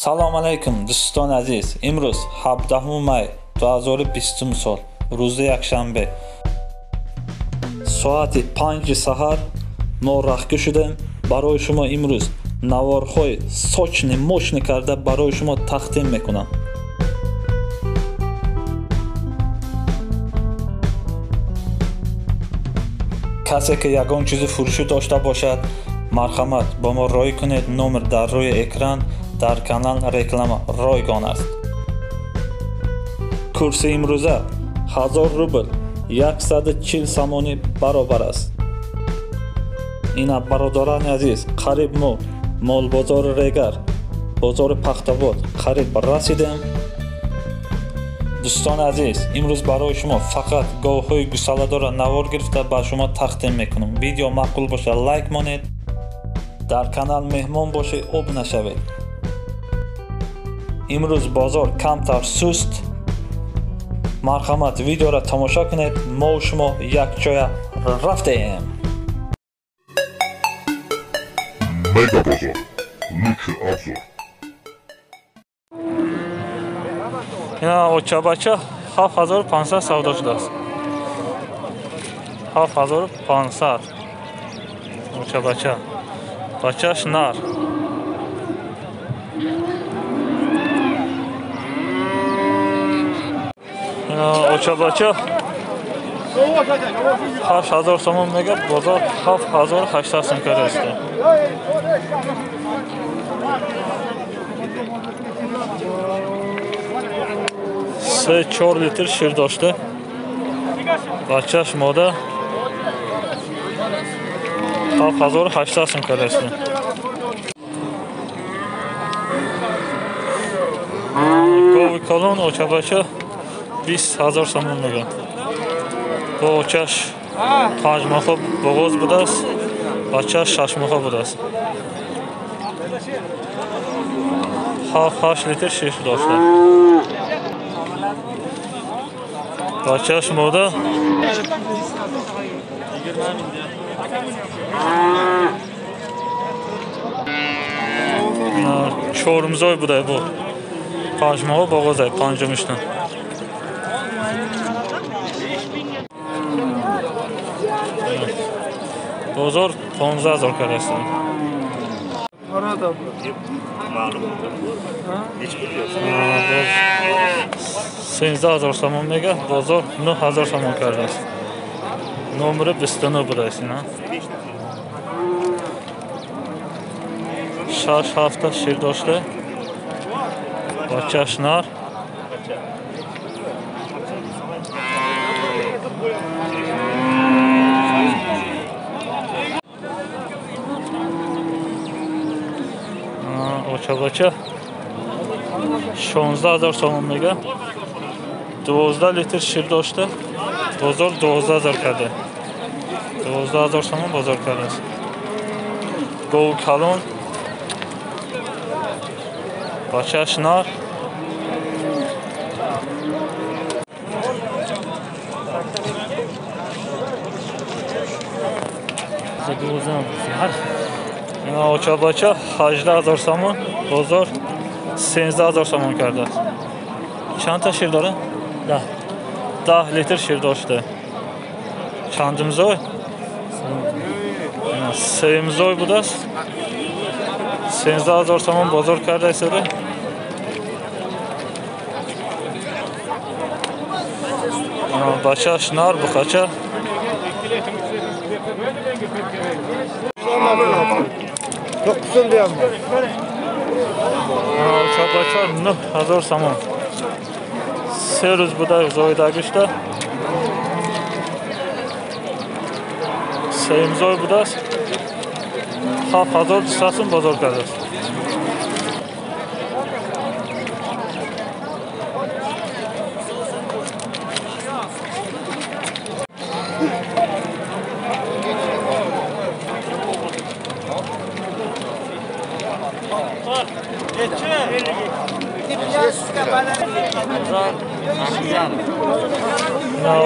Салом алейкум дӯстони азиз. Имрӯз 17 май 2020 сол, рӯзи якшанбе. Соати 5 саҳар мо рахкӣ шудем. Барои шумо имрӯз наворҳои сочни мошни карда барои шумо тақдим мекунам. Касе ки ягон чизи фурӯшӣ дошта бошад, марҳамат бо мо рой кунед. Номер дар рӯи экран, дар канал реклама ройгон аст. Курси имрӯза 1000 рубл 140 сомонӣ баробар аст. Ина бародарони азиз, қариб мо молбозори Регар, бозори Пахтобод қариб расидем. Дӯстони азиз, имрӯз барои шумо фақат говҳои гусаладорро навор гирифта ба шумо тақдим мекунам. Видео маъқул бошад, лайк монед, дар канал меҳмон бошед, об нашавед. Имрӯз бозор камтар суст. Марҳамат видеоро тамошо кунед. Мо шумо якҷоя рафтем. Мега бозор. Лучший обзор. Ина очабача 7500 савдо шудааст. 7500 очабача. Бачаш нар. Ина очабача 8000 сомон мега, бозор 7800 сом кардааст. Се 4 литр шир дошта. Бачаш мода 7800 сом кардааст. Гови калон очабача 20000 сомон мега. Бо очаш 5 моҳа боғоз будааст, бачаш 6 моҳа будааст. 7-8 литр шир дошта. Бачаш мода 4 буда бу. 5 моҳа боғозай, панҷумишна. Бозор 15000 кардааст. 13000 сомон мега, бозор 9000 сомон кардааст. Номери 29 будааст ина. 6-7 шир дошта. Бачаш нар. Очабача 16000 сомон мега. 12 литр шир дошта. Бозор 12000 карда. 12000 сомон бозор кардааст. Гов калон. Бачаш нар. Ина очабача 18000 сомон, бозор 13000 сомон кардааст. Чанд та шир дорад? 10 литр шир дошта. Чандумзой? Сеюмзой будааст. 13000 сомон бозор кардааст. Бачаш нар, бухача. Очабача 9000 сомон. Се рӯз буда зоидагишта. Сеюмзой будааст. 7200 сом бозор кардааст.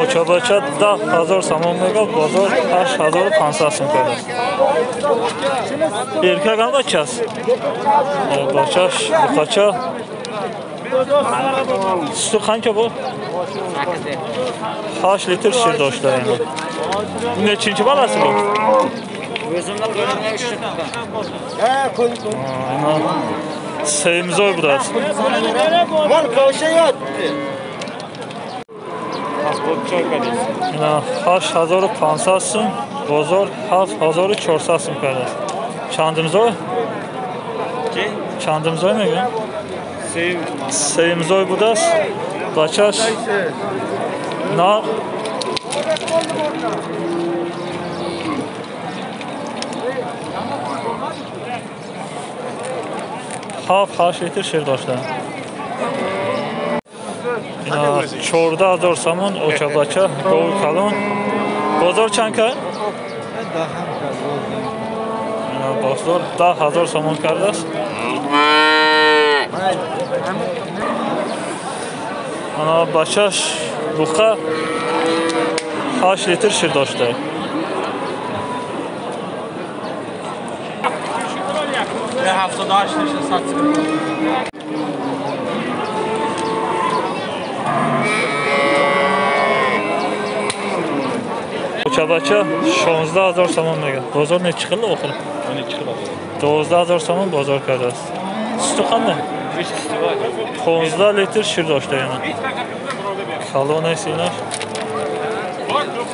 Очабача 10000 сомон мега, бозор 8500 сом кардааст. Erkak ham bachasi. Bachas, buqacha. Suti qancha bu? 8 litr shir doshdi. Bu nechinchi bolasi bu? O'zimni qo'limga ishlatdim. Ha, qo'ydim. Seyimzoy budasi. Mol qo'shayapti. Ина 8500 сум, бозор 7400 сум кардааст. Чандимзой? Чандимзой мегӯям? Сеюмзой будааст. Бачаш нар 7-8 litr шир доштанд. Ина 14000 сомон очабача гови калон. Бозор чанд кард? Ина бозор 10000 сомон кардааст. Ана бачаш буқа 8 литр шир дошта. Очабача 16000 сомон мегӯяд. Бозор nechi xil oxiri? 12 xil. 12000 сомон бозор кардааст. Suti qanday? 15 litr шир дошта yana. Калон аст инаш.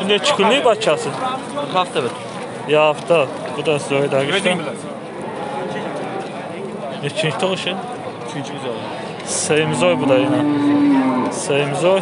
Nechi kunlik bachasi? Bir hafta bir. Bir hafta. Bu da zo'ydagishda. Nechinchi tug'ishi? Uchinchi buzoq. Seyimzoy bu da yana. Seyimzoy.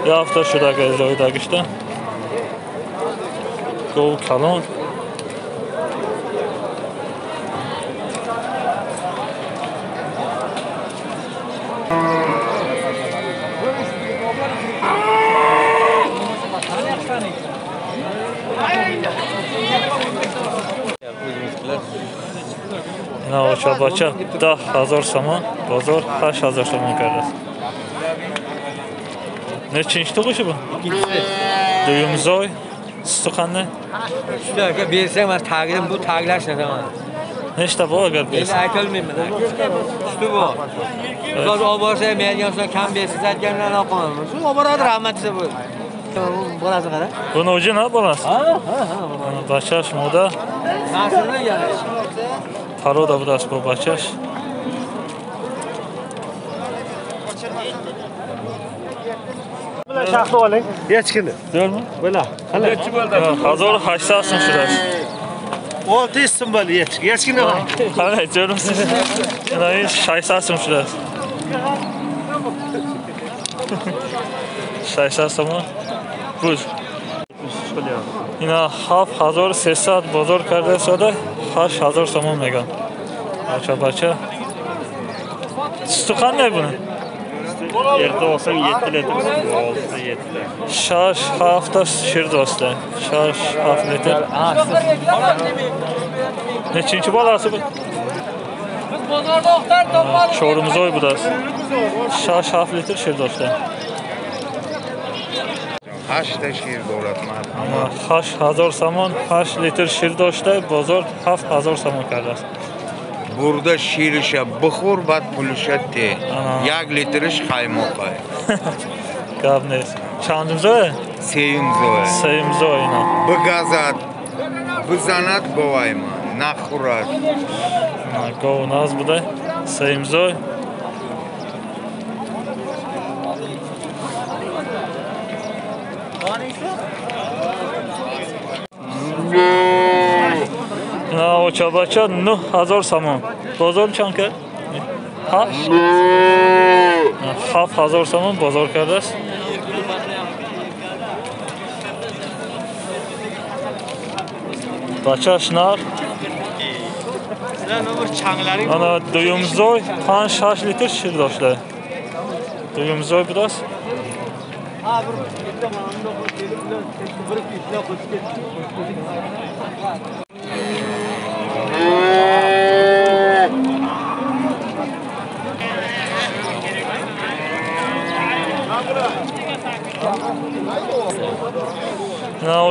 Bir hafta shudagi zo'ydagishda. Gov kalon. Ина очабача 10000 сомон, бозор 8000 сомон кардааст. Nechinchi tug'ishi bu? Ikkinchisi. Duyumzoy. Suti qanday? Suti aka bersang men tagim bu taglash nataman. Nechta bu agar bersa? Endi aytolmayman. Suti bor. Ustoz olib borsa ham bergan so'ng kam bersa aytgandan olib qolaman. Shu olib boradi rahmat desa bu. Bolasi qara. Buni o'zi nima bolasi? Ha, ha, ha. Bachash moda. Nasılni yana. Paroda budasi bu bachash. Şahlı oling. Echkini. Zo'rmi? Bo'la. Nechi bo'ldi? 1800 so'm shudasi. 600 so'm bo'ldi echki. Echkini Qanday zo'rmisiz? Ina 600 so'm shudasi. 600 so'm. Buz. Ина 7300 бозор карда сода 8000 сомон мегӯянд. Бача бача. Suti qanday buni? Erta olsam 7 litr, 6 7. 6 hafta shir do'stlar. 6 7 litr. Nechinchi bolasi bu? Biz bozorda oxtar topmadik. Cho'rimizoy budasi. 6 7 litr shir do'stlar. 8 ta shir davlat. 8000 сомон 8 litr shir doshta, bozor 7000 сомон кардааст. Бурда шириша бихӯр, баъд пулиша те. 1 литриш қаймоқай. Гап нест. Чандимзой? Сеюмзой. Сеюмзой ина. Бигазад, бизанад бовайма, нахӯрад. Гов наз буда. Сеюмзой. Очабача 9000 сомон. Бозор чанд кард? 7000 сомон бозор кардааст. Бачаш нар. Ана дуюмзой 5-6 litr шир дошта. Дуюмзой будааст.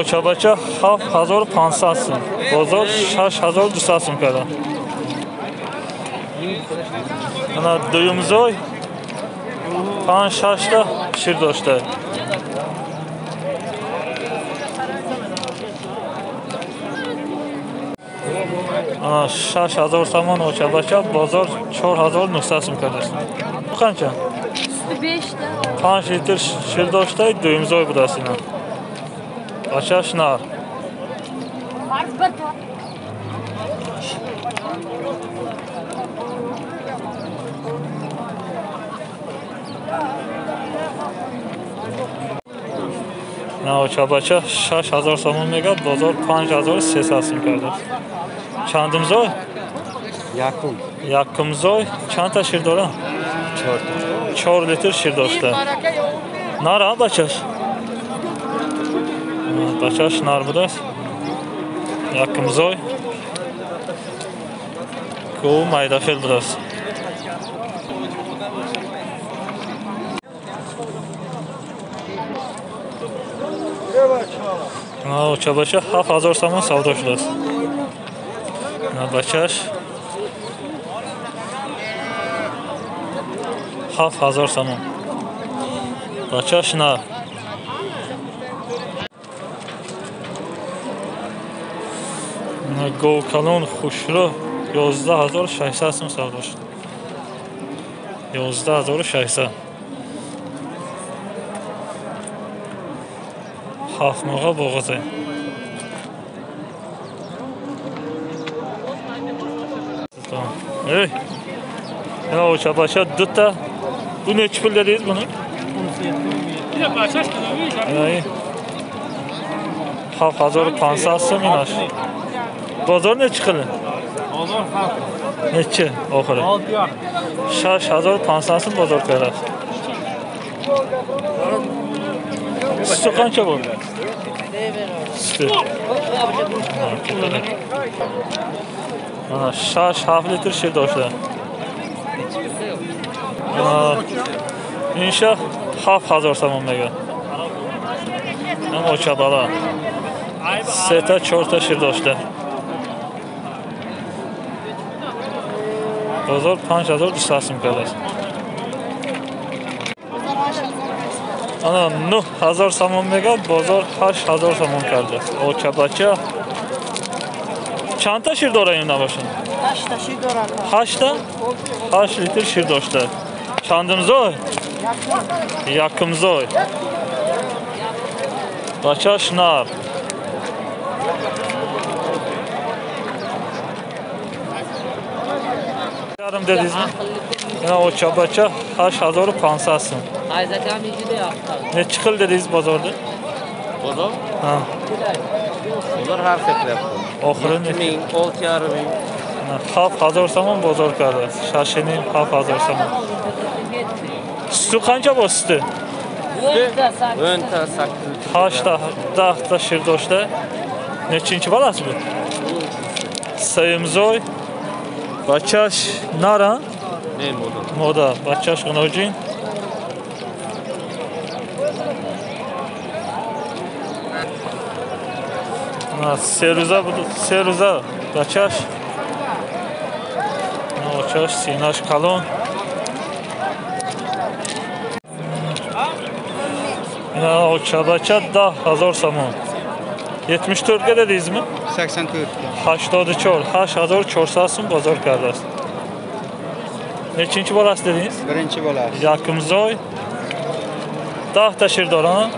Очабача 7500 сум. Бозор 6200 сум карда. Ана дуюмзой 5-6 та шир дошта. Ана 6000 сомон очабача, бозор 4900 сум кардааст. Қанча? 5 литр шир дошта, дуюмзой будааст ина. Бачаш нар. На очабача 6000 сомон мегад, бозор 5300 сум кардааст. Чандумзой? Якум. Якумзой чанд та шир дора? 4 литр шир дошта. Нар бачаш? Бачаш нар будааст. Якумзой. Ку майдафел будааст. Очабача 7000 сомон савдо шудааст. Бачаш 7000 сомон. Бачаш нар. Говкалон хушро 11600 сом савдо шуд. 11600. Ҳафт моҳа боғозе. Ey! Ина очабача дута. Bu neçi pul dediniz bunu? 7500 сом инаш. Бозор neçi qilin? Bozor 7. Neçi oxiri? 6500 сом бозор qiladi. Sütü qancha bo'ldi? Sütü. Mana 6-7 litr şir doshda. Инша 7000 сомон мега. Ам очабала. 3 та 4 та шир дошта. Бозор 5200 сом кардааст. Ана 9000 сомон мега, бозор 8000 сомон кардааст. Очабача чанд та шир дора ин набошад? 8 та шир дорад. 8 та? 8 литр шир дошта. Чандумзой? Якумзой. Бачаш нар. Yarım dediniz mi? Ина очабача 8500 сом. Neçi xil dediniz bozorda? Bozor? Ha. Bozor har xil qilyapti. Oxiri 7000, 6500. 7000 сомон bozor kardааст. 6,5 7000 сомон. Sütü qancha bu sütü? 10 ta 8 8 ta 10 ta şir doshda. Nechinchi balasi bu? Sayımzoy. Бачаш нара? Не, мода. Мода. Бачаш ғуноҷин. Се рӯза буд, се рӯза бачаш. Очаш синаш калон. Очабача 10000 сомон. 74 dedinizmi? 84. 84. 8400 сом бозор кардааст. Nechinchi bolasi dedingiz? Birinchi bolasi. Якумзой. 10 ta шир дорад?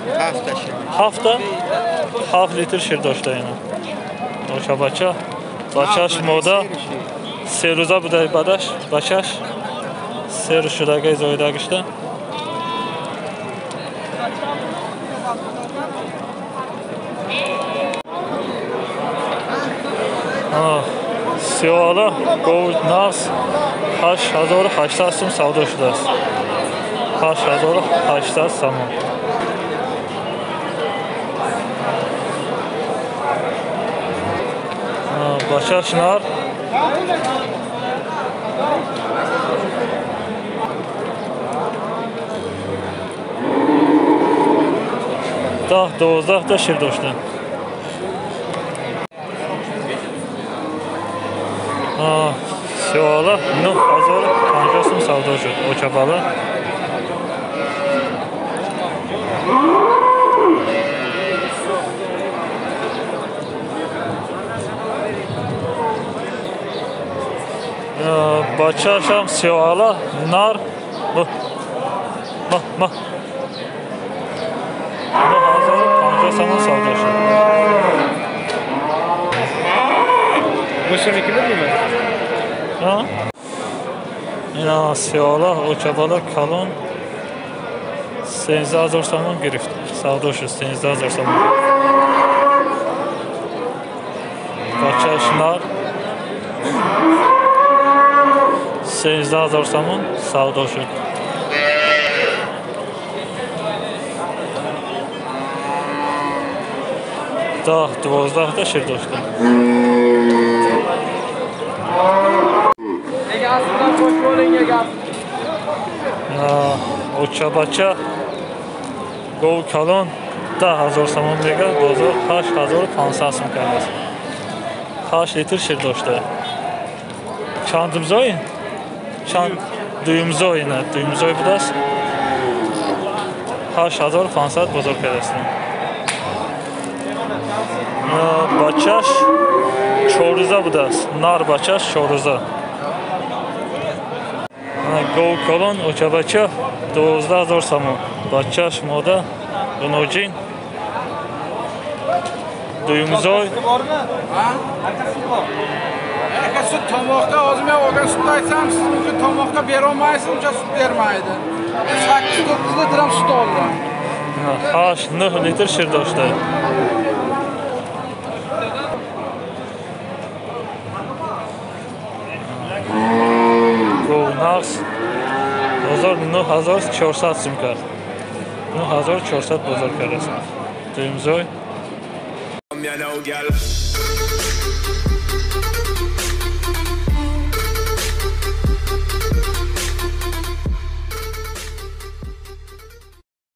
7 ta шир. 7 ta? 7 литр шир дошта ина. Очабача. Бачаш мода. Се рӯза буда бадаш, бачаш. Се рӯз шудагай зоида гашта. Сиёҳала гов нағз 8800 сум савдо шудааст. 8800 сомон. Бачаш нар. 10-12 та шир дошта. Сиёҳала 9050 сум савдо шуд. Очабала. Бачаашам сиёҳала нар ма 9050 сомон савдо шуд. Ина сиёҳала очабала калон 13000 сомон гирифт. Савдо шуд 13000 сомон. Бачааш нар 13000 сомон савдо шуд. 10-12 та шир дошта. Очабача гов калон 10000 сомон мега, бозор 8500 сом кардааст. 8 литр шир дошта. Чандумзой? Чанд дуюмзой, на дуюмзой будааст. 8500 бозор кардааст. Бачаш 4 рӯза будааст. Нар бачаш 4 рӯза. Гов калон очабача 12000 сомон. Бачаш мода гуноҷин дуюмзой. Sut tomoqda hozir men olgan sutni aytsam, siz unga tomoqqa bera olmaysiz, uncha sut bermaydi. 8-9 litr ham sut oldi. 8-9 litr shir doshdi. Гов нақс бозор 9400 сум кард. 9400 бозор кардааст. Дуюмзой.